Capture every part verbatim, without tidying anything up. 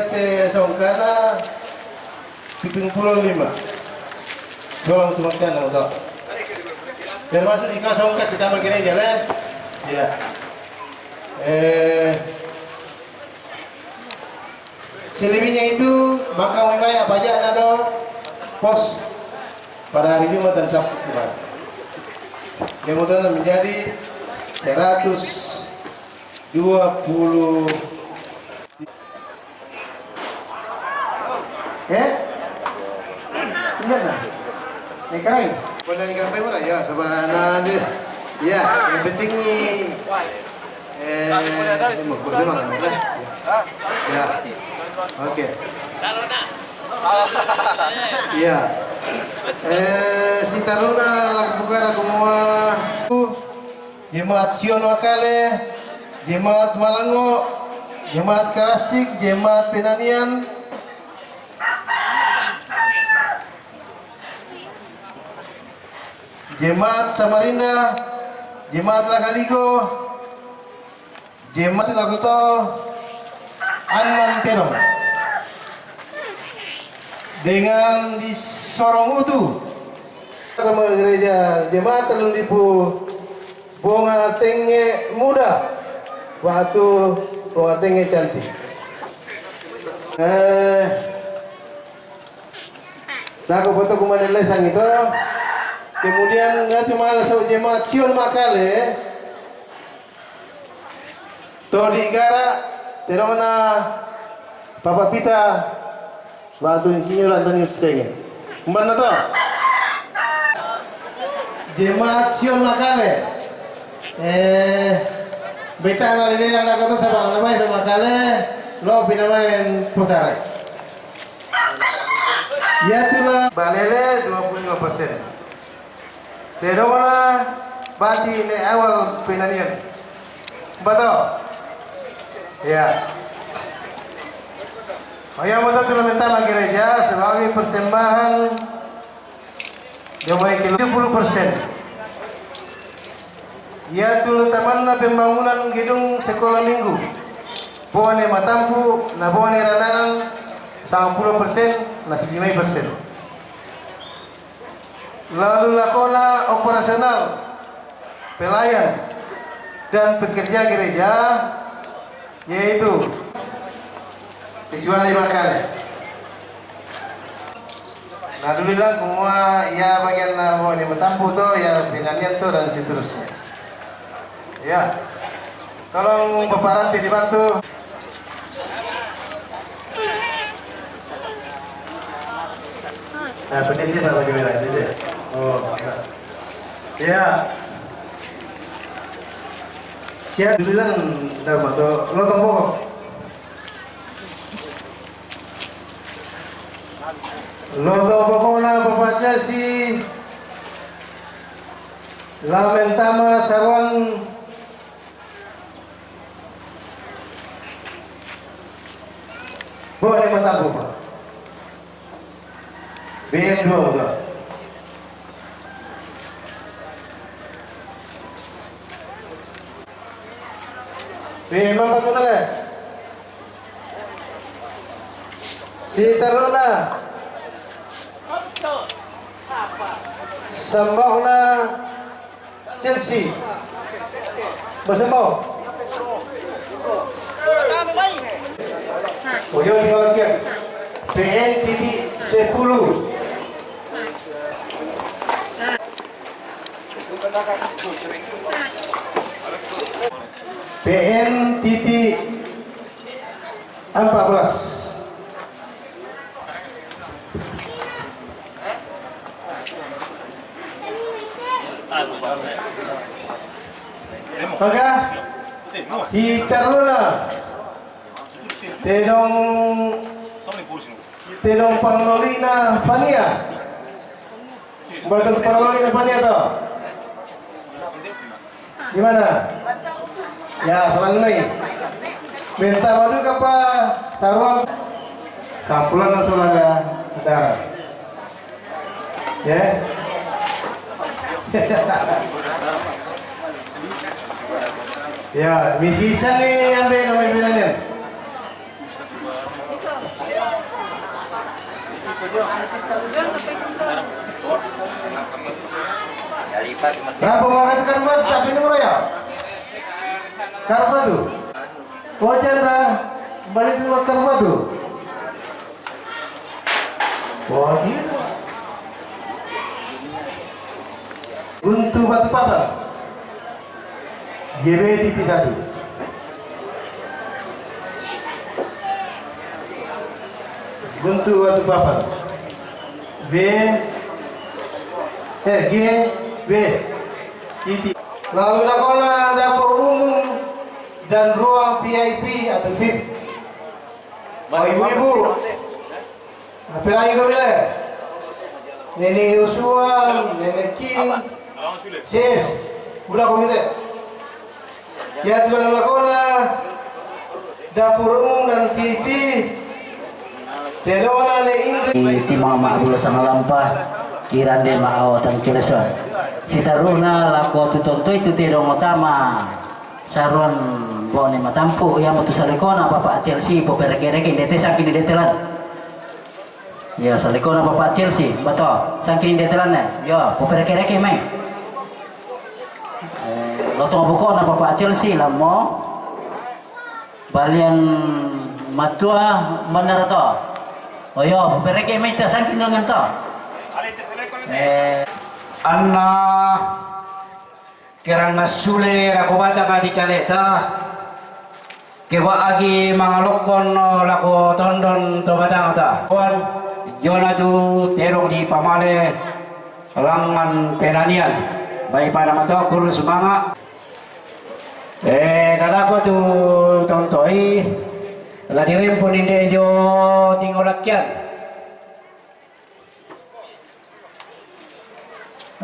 Te songkana pitung puluh lima. Tolong teman-teman, tahu. Termasuk ikau songka kita menggereja, le? Ya. Eh, selebihnya itu, maka mai apa aja ada pos pada hari Jumat dan Sabtu kemarin. Yang menjadi seratus dua puluh. Eh? Ingat lah. Eh, kau. Kau dah nikah apa, ya, sabar, nah, deh. Ya, yang penting ni, eh, ini mau, mau semangat, lah. Ya. Ya. Oke. Ya. Eh, si taruna laku buka, laku mua. Jemaat Sion Makale, Jemaat Malango, Jemaat Karastik, Jemaat Penanian, Jemaat Samarinda, Jemaat Lakaligo, Jemaat Lakoto, Anam Terong. Dengan disorong utu. Sama gereja Jemaat Talundipu, Bonga Tenge Muda, waktu Bonga Tenge Cantik. Eh, Nako foto kumane lesang itu. Kemudian nggak cuma so jemaat Sion Makale. Todi gara terona Papa Pita waktu Insinyur Antonius Tenge. Mana to? Jemaat Sion Makale. Eh, beta na lele na kota sabana na bai Makale, lo pinamain posare. Ya tula balele dua puluh lima persen. Terona bati ne awal penanian. Betul? Ya. Oh ya, betul, tula mentama gereja sebagai persembahan dia baik tujuh puluh persen. Ya tula tamanna pembangunan gedung sekolah minggu. Bone matampu, na bone ranaran, sembilan puluh persen, na sembilan persen. Lalu lakona operasional, pelayan, dan pekerja gereja, yaitu kecuali Makale. Nah, dulu bilang semua ya bagian na bone matampu to, ya penanian to, dan seterusnya. Ya. Tolong Bapak Ranti dibantu. Nah, pendidik sama juga, gitu ya. Oh, ya. Ya, dibilang, ntar bantu. Lo tunggu. Lo tunggu, pokoknya Bapak Jasi. Lamen tama saruan. Boleh mataku, Pak. B M dua, Pak. B M empat, Pak, ya? Si taruna. Sambahna Chelsea. Basembao. Oyo, tinggal lagi. P N titik sepuluh. P N titik empat belas. Maka si taruna tedong, tedong panglolina pania. Batul paroli na pania to. Gimana? Ya, selalu lagi. Minta madu ke apa? Sarung. Kampulan langsung ada. Ada. Ya. Ya, misi sani ambil nama pilihannya. Rapo mangatu karmatu, tapi nomor ya? Karmatu. Wajar na balik tu karmatu. Wajar. Guntu Batu Papan. G B T P satu. Guntu Batu Papan. B, eh, G B T P. Lalu lakona dapur umum dan ruang V I P atau vip. Bapak ibu-ibu. Apalagi kau bilang? Nenek Yosua, Nenek Kin, Ses, udah kau minta. Ya, tuan lakona, dapur umum dan V I P, telona ne Indri. Iti mama abula sangalampa, kirande ma au tangkeleso. Sitaruna lako tutonto itu tedong utama. Saruan bone matampu, ya mutu salekona Bapak Chelsea, popereke-reke indete sangkini detelan. Ya, salekona Bapak Chelsea, bato, sangkini detelan ne. Yo, popereke-reke mai. Eh, lotong bukona Bapak Chelsea lamo. Balian matua benar to. Oh yo, popereke mai ta sangkini dengan to. Eh, Anna Kerang nasule lako batanga di kaleta, kewa agi mangalokkon lako tondon to batangta. Kawan, jona tu tedong di pamale langan penanian. Bai pada mato kurus manga. Eh, dadako tu tontoi, la dirempon inde jo tingolakian.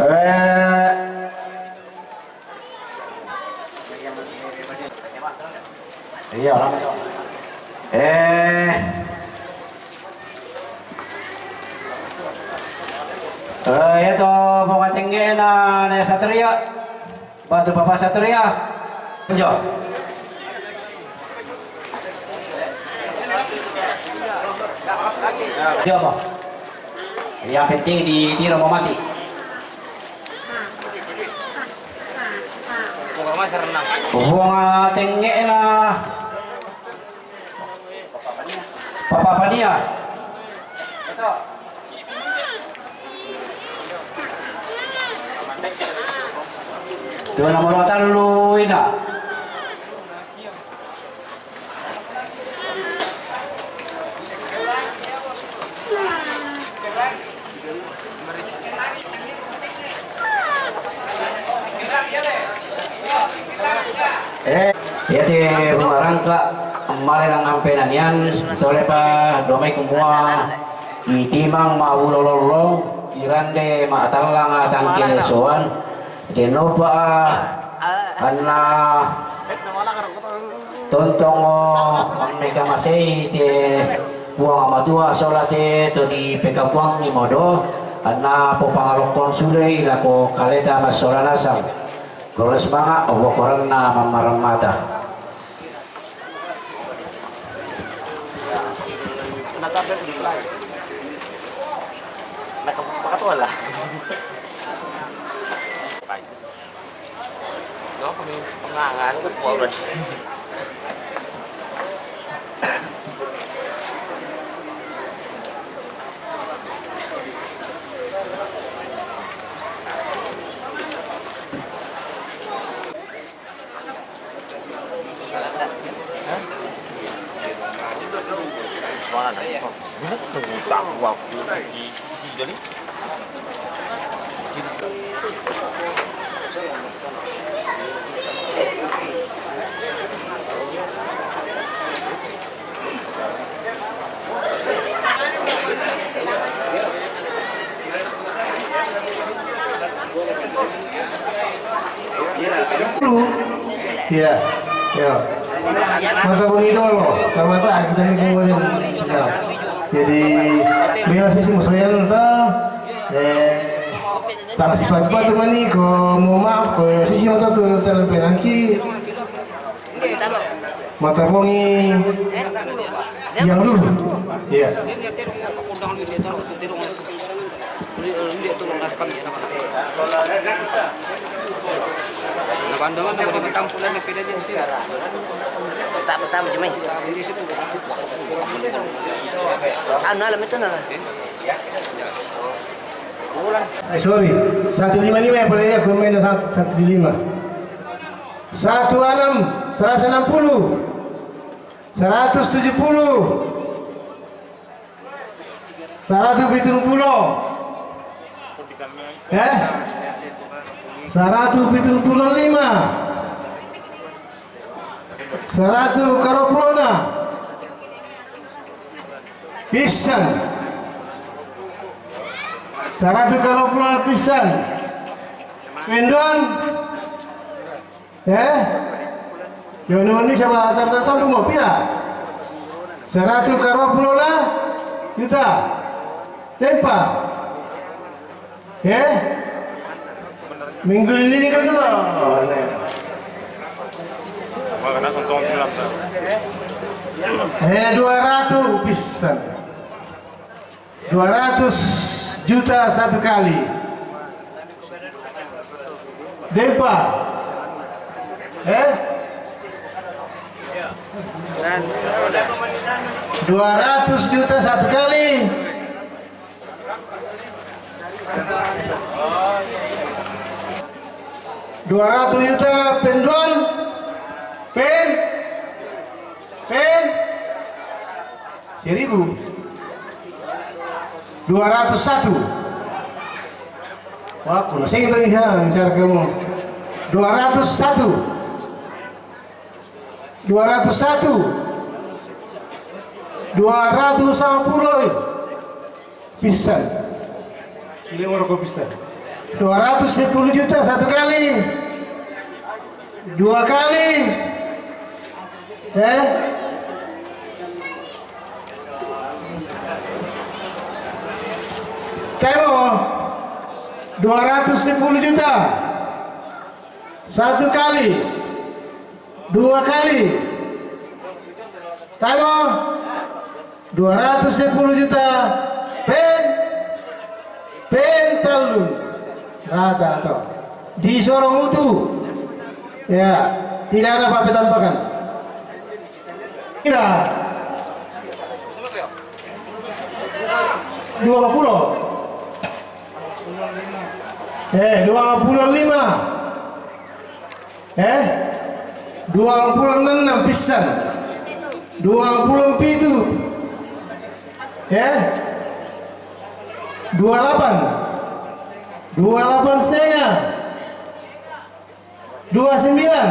Eh. Iya, orang. Eh. Eh, iya to, bunga tinggi na, ne Satria. Batu Bapak Satria. Jo. Dia apa? Yang penting di tiro mau mati. Bunga tengge lah. Papa Pania. Tuan nomor tellu ina. Eh, iya te bumarangka, male nang ampe nanian, tole pa domai kumua, itimang ma ulo lollong, kirande ma atallang atangkele soan, denopa anna tontong, oh, mega masei te Puang Matua sola te to di pekapuangi modo, anna popangalokkon sulei lako kaleta massola nasang. Guru semangat, obo koranna mammarang mata. Iya, iya. Mata pung idolo, sama ta kita ni kemudian sekarang. Jadi bila sisi musuhan ta, eh, tala sifat-sifat tu mani ko mau maaf ko sisi mata tu dalam penangki. Mata pongi. Yang dulu. Iya. Tak pertama cuma. Anu alam itu nah. Ulang. Eh, sorry, satu lima lima yang paling ya, komen satu lima. Satu enam, seratus enam puluh, seratus tujuh puluh, seratus pitung puluh, eh, seratus pitung puluh lima, seratus karopulona pisan, seratus karopulona pisan, pendon. Eh? Yo, nuhun ni sama carta sampu mo pira? Seratus karopulona juta. Tempa. Eh? Minggu ini kan tuh. Eh, dua ratus pisan. Dua ratus juta satu kali. Dempa. Eh? Dua ratus juta satu kali. Dua ratus juta pendon. Pen. Pen. Seribu. Dua ratus satu. Wah, kuna saya tadi ha, misal kamu. Dua ratus satu. Dua ratus satu. Dua ratus sepuluh. Pisan. Ini mau rokok pisan. Dua ratus sepuluh juta satu kali. Dua kali. Eh? Temo, dua ratus sepuluh juta. Satu kali. Dua kali. Temo, dua ratus sepuluh juta. Pen. Pen tallu. Rata atau di sorong utu. Ya, tidak ada apa-apa tampakan. Kira dua puluh. Eh, dua puluh lima. Eh, dua puluh enam pisan. Dua puluh pitu. Eh, dua delapan. Dua delapan setengah. Dua sembilan.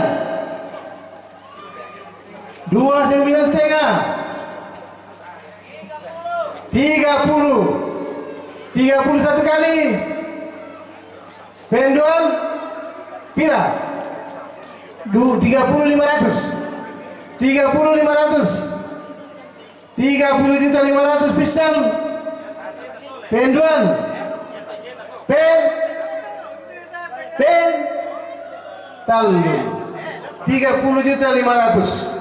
Dua sembilan setengah. Tiga puluh. Tiga puluh satu kali. Penduan. Pira? Du, tiga puluh lima ratus. Tiga puluh lima ratus. Tiga puluh juta lima ratus pisan. Penduan. Pen. Pen. Tallu. Tiga puluh juta lima ratus.